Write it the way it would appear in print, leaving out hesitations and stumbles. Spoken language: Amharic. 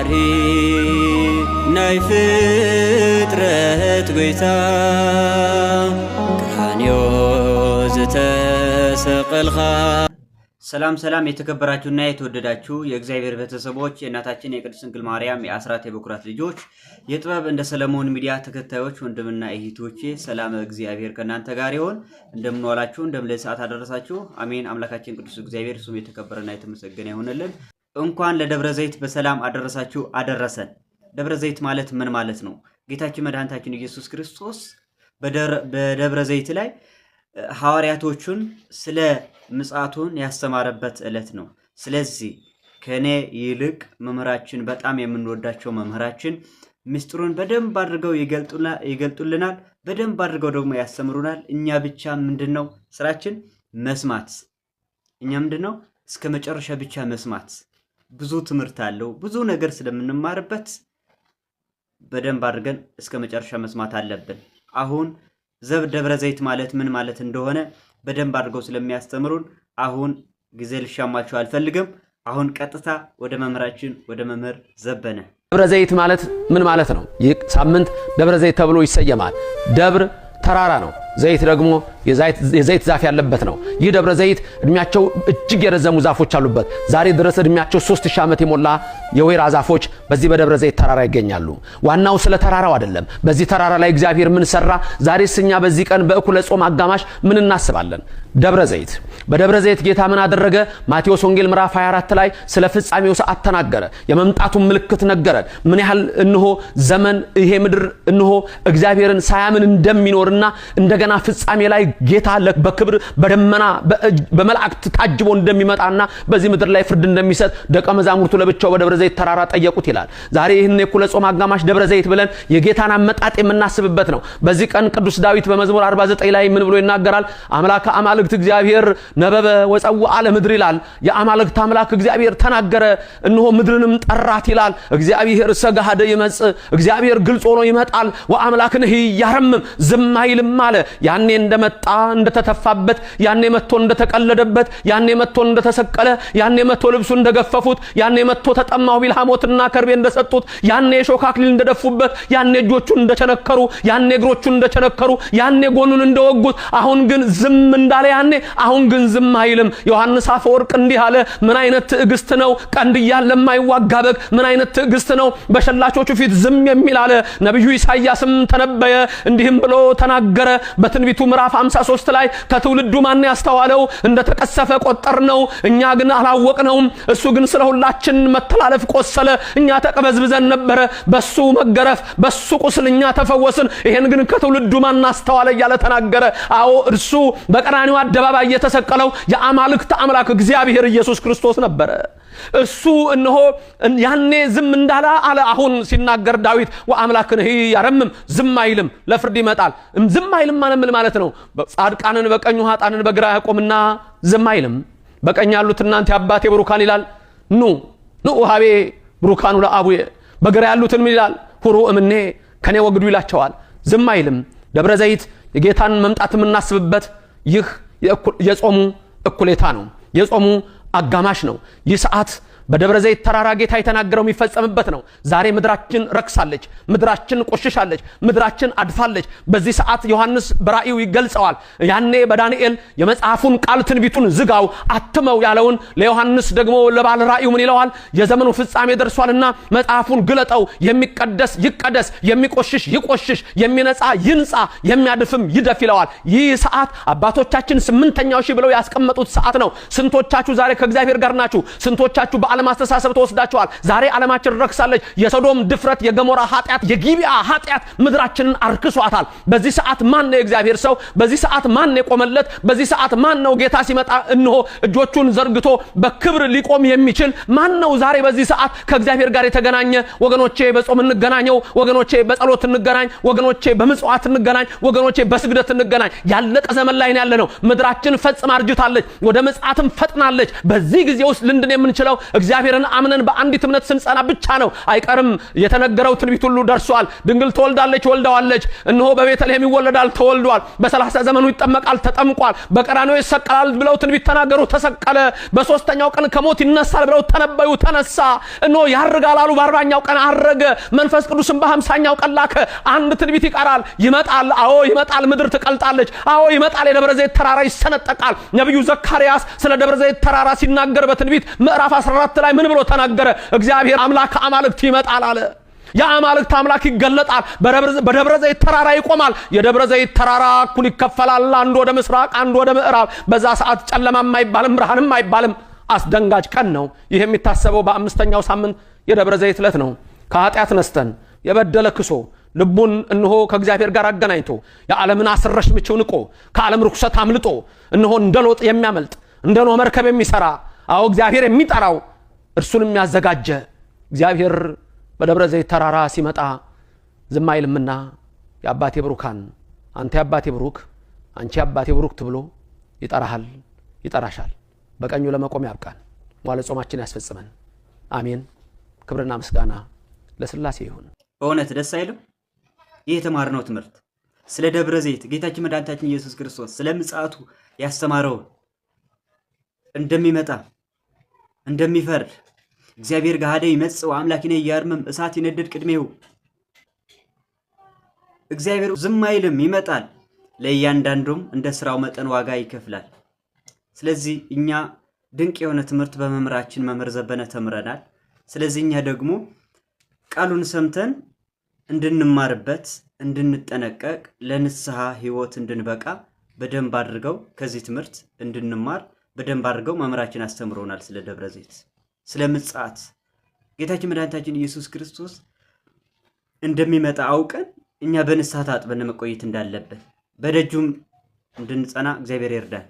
መሃሪ ናይ ፍጥረት ጎይታ ቀራንዮ ዝተሰቐልካ። ሰላም ሰላም፣ የተከበራችሁና የተወደዳችሁ የእግዚአብሔር ቤተሰቦች፣ የእናታችን የቅድስት ድንግል ማርያም የአስራት የበኩራት ልጆች፣ የጥበብ እንደ ሰለሞን ሚዲያ ተከታዮች ወንድምና እህቶቼ፣ ሰላም እግዚአብሔር ከእናንተ ጋር ይሆን። እንደምን ዋላችሁ? እንደምን ለዚህ ሰዓት አደረሳችሁ? አሜን። አምላካችን ቅዱስ እግዚአብሔር እሱም የተከበረና የተመሰገነ ይሆንልን። እንኳን ለደብረ ዘይት በሰላም አደረሳችሁ አደረሰን። ደብረ ዘይት ማለት ምን ማለት ነው? ጌታችን መድኃኒታችን ኢየሱስ ክርስቶስ በደብረ ዘይት ላይ ሐዋርያቶቹን ስለ ምጽአቱን ያስተማረበት ዕለት ነው። ስለዚህ ከእኔ ይልቅ መምህራችን፣ በጣም የምንወዳቸው መምህራችን ምስጢሩን በደንብ አድርገው ይገልጡልናል፣ በደንብ አድርገው ደግሞ ያስተምሩናል። እኛ ብቻ ምንድን ነው ስራችን? መስማት። እኛ ምንድን ነው እስከ መጨረሻ ብቻ መስማት። ብዙ ትምህርት አለው፣ ብዙ ነገር ስለምንማርበት በደንብ አድርገን እስከ መጨረሻ መስማት አለብን። አሁን ዘብ ደብረ ዘይት ማለት ምን ማለት እንደሆነ በደንብ አድርገው ስለሚያስተምሩን አሁን ጊዜ ልሻማችሁ አልፈልግም። አሁን ቀጥታ ወደ መምህራችን ወደ መምህር ዘበነ። ደብረ ዘይት ማለት ምን ማለት ነው? ይህ ሳምንት ደብረ ዘይት ተብሎ ይሰየማል። ደብር ተራራ ነው። ዘይት ደግሞ የዘይት ዛፍ ያለበት ነው። ይህ ደብረ ዘይት እድሜያቸው እጅግ የረዘሙ ዛፎች አሉበት። ዛሬ ድረስ እድሜያቸው 3000 ዓመት የሞላ የወይራ ዛፎች በዚህ በደብረ ዘይት ተራራ ይገኛሉ። ዋናው ስለ ተራራው አይደለም። በዚህ ተራራ ላይ እግዚአብሔር ምን ሰራ? ዛሬስ እኛ በዚህ ቀን በእኩለ ጾም አጋማሽ ምን እናስባለን? ደብረ ዘይት፣ በደብረ ዘይት ጌታ ምን አደረገ? ማቴዎስ ወንጌል ምዕራፍ 24 ላይ ስለ ፍጻሜው ሰዓት ተናገረ። የመምጣቱን ምልክት ነገረን። ምን ያህል እነሆ ዘመን ይሄ ምድር እነሆ እግዚአብሔርን ሳያምን እንደሚኖርና እንደገና ፍጻሜ ላይ ጌታ በክብር በደመና በመላእክት ታጅቦ እንደሚመጣና በዚህ ምድር ላይ ፍርድ እንደሚሰጥ ደቀ መዛሙርቱ ለብቻው በደብረ ዘይት ተራራ ጠየቁት ይላል። ዛሬ ይህን የእኩለ ጾም አጋማሽ ደብረ ዘይት ብለን የጌታን አመጣጥ የምናስብበት ነው። በዚህ ቀን ቅዱስ ዳዊት በመዝሙር 49 ላይ ምን ብሎ ይናገራል? አምላከ አማልክት እግዚአብሔር ነበበ ወፀውአ ለምድር ይላል። የአማልክት አምላክ እግዚአብሔር ተናገረ፣ እነሆ ምድርንም ጠራት ይላል። እግዚአብሔር ሰጋሃደ ይመጽእ፣ እግዚአብሔር ግልጽ ሆኖ ይመጣል። ወአምላክንህ ያረምም፣ ዝም አይልም አለ። ያኔ እንደመጣ እንደተተፋበት፣ ያኔ መጥቶ እንደተቀለደበት፣ ያኔ መጥቶ እንደተሰቀለ፣ ያኔ መጥቶ ልብሱ እንደገፈፉት፣ ያኔ መጥቶ ተጠማሁ ቢል ሐሞትና ከርቤ እንደሰጡት፣ ያኔ የሾህ አክሊል እንደደፉበት፣ ያኔ እጆቹን እንደቸነከሩ፣ ያኔ እግሮቹን እንደቸነከሩ፣ ያኔ ጎኑን እንደወጉት፣ አሁን ግን ዝም እንዳለ ያኔ አሁን ግን ዝም አይልም። ዮሐንስ አፈወርቅ እንዲህ አለ። ምን አይነት ትዕግስት ነው? ቀንድ እያለ የማይዋጋ በግ ምን አይነት ትዕግስት ነው? በሸላቾቹ ፊት ዝም የሚል አለ። ነቢዩ ኢሳይያስም ተነበየ፣ እንዲህም ብሎ ተናገረ። በትንቢቱ ምዕራፍ 53 ላይ ከትውልዱ ማን ያስተዋለው? እንደተቀሰፈ ቆጠር ነው፣ እኛ ግን አላወቅነውም። እሱ ግን ስለ ሁላችን መተላለፍ ቆሰለ፣ እኛ ተቀበዝብዘን ነበረ። በሱ መገረፍ በሱ ቁስል እኛ ተፈወስን። ይሄን ግን ከትውልዱ ማን አስተዋለ እያለ ተናገረ። አዎ፣ እርሱ በቀራንዮ አደባባይ የተሰቀለው የአማልክት አምላክ እግዚአብሔር ኢየሱስ ክርስቶስ ነበረ። እሱ እነሆ ያኔ ዝም እንዳለ አለ። አሁን ሲናገር ዳዊት ወአምላክንህ ያረምም፣ ዝም አይልም፣ ለፍርድ ይመጣል። ዝም አይልም ማለት ምን ማለት ነው? ጻድቃንን በቀኙ ኃጥአንን በግራ ያቆምና ዝም አይልም። በቀኝ ያሉት እናንተ የአባቴ ብሩካን ይላል፣ ኑ ንዑ ኀቤየ ቡሩካኑ ለአቡየ። በግራ ያሉትን ምን ይላል? ሑሩ እምኔየ፣ ከኔ ወግዱ ይላቸዋል። ዝም አይልም። ደብረ ዘይት የጌታን መምጣት የምናስብበት ይህ የጾሙ እኩሌታ ነው። የጾሙ አጋማሽ ነው። ይህ ሰዓት በደብረ ዘይት ተራራ ጌታ የተናገረው የሚፈጸምበት ነው። ዛሬ ምድራችን ረክሳለች፣ ምድራችን ቆሽሻለች፣ ምድራችን አድፋለች። በዚህ ሰዓት ዮሐንስ በራእዩ ይገልጸዋል። ያኔ በዳንኤል የመጽሐፉን ቃል ትንቢቱን ዝጋው አትመው ያለውን ለዮሐንስ ደግሞ ለባለ ራእዩ ምን ይለዋል? የዘመኑ ፍጻሜ ደርሷልና መጽሐፉን ግለጠው፣ የሚቀደስ ይቀደስ፣ የሚቆሽሽ ይቆሽሽ፣ የሚነጻ ይንጻ፣ የሚያድፍም ይደፍ ይለዋል። ይህ ሰዓት አባቶቻችን 8ኛው ሺህ ብለው ያስቀመጡት ሰዓት ነው። ስንቶቻችሁ ዛሬ ከእግዚአብሔር ጋር ናችሁ? ስንቶቻችሁ በዓለም አስተሳሰብ ተወስዳችኋል? ዛሬ ዓለማችን ረክሳለች። የሶዶም ድፍረት፣ የገሞራ ኃጢአት፣ የጊቢያ ኃጢአት ምድራችንን አርክሷታል። በዚህ ሰዓት ማን ነው የእግዚአብሔር ሰው? በዚህ ሰዓት ማን ነው የቆመለት? በዚህ ሰዓት ማን ነው ጌታ ሲመጣ እነሆ እጆቹን ዘርግቶ በክብር ሊቆም የሚችል ማን ነው? ዛሬ በዚህ ሰዓት ከእግዚአብሔር ጋር የተገናኘ ወገኖቼ፣ በጾም እንገናኘው ወገኖቼ፣ በጸሎት እንገናኝ ወገኖቼ፣ በምጽዋት እንገናኝ ወገኖቼ፣ በስግደት እንገናኝ። ያለቀ ዘመን ላይ ነው ያለነው። ምድራችን ፈጽማ አርጅታለች፣ ወደ ምጽአትም ፈጥናለች። በዚህ ጊዜ ውስጥ ልንድን የምንችለው እግዚአብሔር እግዚአብሔርን አምነን በአንዲት እምነት ስንጸና ብቻ ነው። አይቀርም፣ የተነገረው ትንቢት ሁሉ ደርሷል። ድንግል ትወልዳለች፣ ወልደዋለች። እነሆ በቤተልሔም ይወለዳል፣ ተወልዷል። በ30 ዘመኑ ይጠመቃል፣ ተጠምቋል። በቀራንዮ ይሰቀላል ብለው ትንቢት ተናገሩ፣ ተሰቀለ። በሶስተኛው ቀን ከሞት ይነሳል ብለው ተነበዩ፣ ተነሳ። እነሆ ያርጋል አሉ፣ በ40ኛው ቀን አረገ። መንፈስ ቅዱስን በ50ኛው ቀን ላከ። አንድ ትንቢት ይቀራል፣ ይመጣል። አዎ ይመጣል። ምድር ትቀልጣለች። አዎ ይመጣል። የደብረ ዘይት ተራራ ይሰነጠቃል። ነቢዩ ዘካርያስ ስለ ደብረ ዘይት ተራራ ሲናገር በትንቢት ምዕራፍ 14 ላይ ምን ብሎ ተናገረ? እግዚአብሔር አምላክ አማልክት ይመጣል አለ። የአማልክት አምላክ ይገለጣል፣ በደብረ ዘይት ተራራ ይቆማል። የደብረ ዘይት ተራራ እኩል ይከፈላል፣ አንዱ ወደ ምስራቅ፣ አንዱ ወደ ምዕራብ። በዛ ሰዓት ጨለማም አይባልም፣ ብርሃንም አይባልም። አስደንጋጭ ቀን ነው። ይህ የሚታሰበው በ5ኛው ሳምንት የደብረ ዘይት ዕለት ነው። ከኃጢአት ነስተን የበደለ ክሶ ልቡን እነሆ ከእግዚአብሔር ጋር አገናኝቶ የዓለምን አስረሽ ምችው ንቆ ከዓለም ርኩሰት አምልጦ እነሆ እንደ ሎጥ የሚያመልጥ፣ እንደ ኖህ መርከብ የሚሰራ፣ አዎ እግዚአብሔር የሚጠራው እርሱን የሚያዘጋጀ እግዚአብሔር በደብረ ዘይት ተራራ ሲመጣ ዝም አይልምና የአባቴ ብሩካን፣ አንተ የአባቴ ብሩክ፣ አንቺ የአባቴ ብሩክት ብሎ ይጠራሃል፣ ይጠራሻል። በቀኙ ለመቆም ያብቃን። መዋዕለ ጾማችን ያስፈጽመን። አሜን። ክብርና ምስጋና ለሥላሴ ይሁን። በእውነት ደስ አይልም? ይህ የተማርነው ትምህርት ስለ ደብረ ዘይት ጌታችን መድኃኒታችን ኢየሱስ ክርስቶስ ስለ ምጽአቱ ያስተማረውን፣ እንደሚመጣ፣ እንደሚፈርድ፣ እግዚአብሔር ገሃደ ይመጽእ ወአምላኪነ ኢያርምም፣ እሳት ይነድድ ቅድሜሁ። እግዚአብሔር ዝም አይልም፣ ይመጣል። ለእያንዳንዱም እንደ ስራው መጠን ዋጋ ይከፍላል። ስለዚህ እኛ ድንቅ የሆነ ትምህርት በመምህራችን መምህር ዘበነ ተምረናል። ስለዚህ እኛ ደግሞ ቃሉን ሰምተን እንድንማርበት፣ እንድንጠነቀቅ፣ ለንስሐ ሕይወት እንድንበቃ በደንብ አድርገው ከዚህ ትምህርት እንድንማር በደንብ አድርገው መምህራችን አስተምረውናል። ስለ ደብረ ዘይት፣ ስለ ምጽአት ጌታችን መድኃኒታችን ኢየሱስ ክርስቶስ እንደሚመጣ አውቀን እኛ በንስሐ ታጥበን መቆየት እንዳለብን፣ በደጁም እንድንጸና እግዚአብሔር ይርዳን።